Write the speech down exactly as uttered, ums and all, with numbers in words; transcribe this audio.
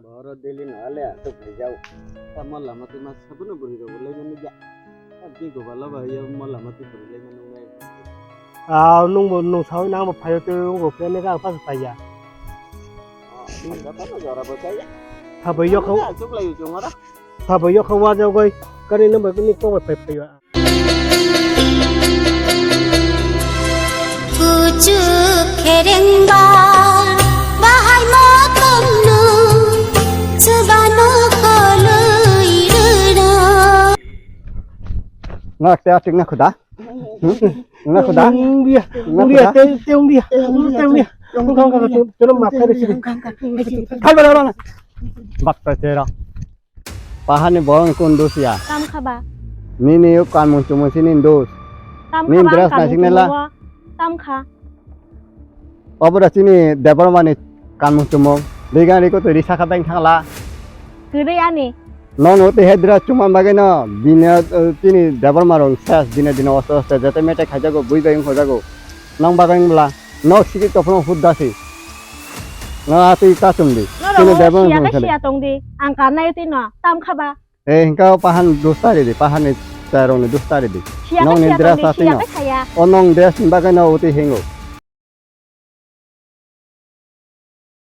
Boro daily no ale aswk khaijao. Tamo lama twi ma sabuno bwrwi rok bo lai mani ya. Abdi gobala ba ya mo lama twi bwrwi lai mani nai. Ah, nung bo nung sawi nang bo phayo twi nung bo kene ka pas phaiya. Oh, joto no jora bo chaya. Thabai yok. Aswk lai chungara. Thabai yok wa jagoi kani nang bo ni kok bai phai phaiya. Kuchuk kherengba bahai motomno chubano koloi rwno. Ngak te atik na khuda. Hmm? Ngak khuda. Ung dia, ung dia, te ung dia, te ung dia. Ung kang kang te te map kare sini. Khai bala bala. Bak ta chera. Paharni borok ni kunu dos ya? Tam kha ba? Nini o kanmung chumung se nini dos. Tam kha ba? Nini dress naising nela. Tam kha. Obora chini Debbarma ni kanmung chumung. Rigang riko to risa kha beng thangla. Kwrwi ani. Nono te he dress chuma bagwi no bini, eh, chini Debbarma rong ses dine dine oste oste jete mete khaijago bui bai wngkhojago. Nong bagwi wngla. Nok siki tophono hudda si. Nga twi ta chum di. Norok chini o Debbarma siya rong khe khade. Siya tong di. Ang karnai twi no. Tam kha ba? Eh, hingka o pahan dustari di, pahan ni charong ni dustari di. Siya khe nong ni siya dress tong di, ati siya no. Khe saya. O nong dress ni bagwi no uti hingo.